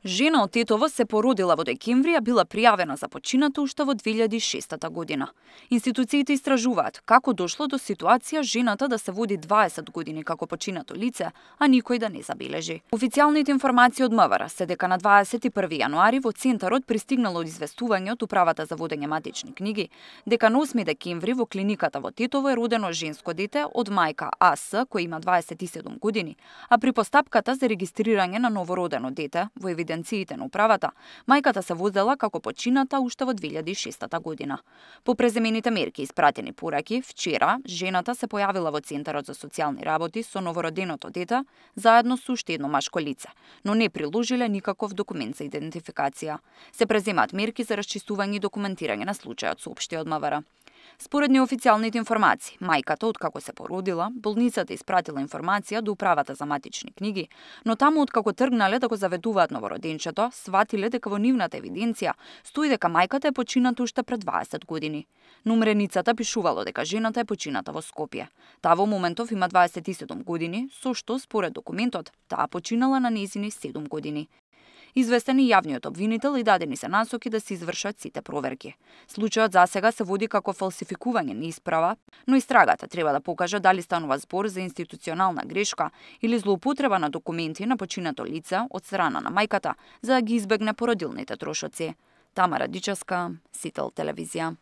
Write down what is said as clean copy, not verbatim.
Жена од Тетово се породила во декември, а била пријавена за почината уште во 2006 година. Институциите истражуваат како дошло до ситуација жената да се води 20 години како починато лице, а никој да не забележи. Официјалните информации од МВР се дека на 21 јануари во центарот пристигнало известување од Управата за водење матични книги дека на 8 декември во клиниката во Тетово е родено женско дете од мајка АС која има 27 години, а при постапката за регистрирање на новородено дете во евиденциите на управата, мајката се возела како почината уште во 2006 година. По преземените мерки испратени пораки, вчера жената се појавила во Центарот за социјални работи со новороденото дете заедно со уште едно машко лице, но не приложиле никаков документ за идентификација. Се преземаат мерки за расчистување и документирање на случајот, соопшти од МВР. Според неофицијалните информации, мајката откако се породила, болницата испратила информација до Управата за матични книги, но таму откако тргнале да го заведуваат новороденчето, сватиле дека во нивната евиденција стои дека мајката е почината уште пред 20 години. На умреницата пишувало дека жената е почината во Скопје. Таа во моментов има 27 години, со што според документот таа починала на нејзини 7 години. Известен и јавниот обвинител и дадени се насоки да се извршат сите проверки. Случајот засега се води како фалсификување на исправа, но истрагата треба да покаже дали станува збор за институционална грешка или злоупотреба на документи на починато лице од страна на мајката за да ги избегне породилните трошоци. Тамара Дичевска, Сител телевизија.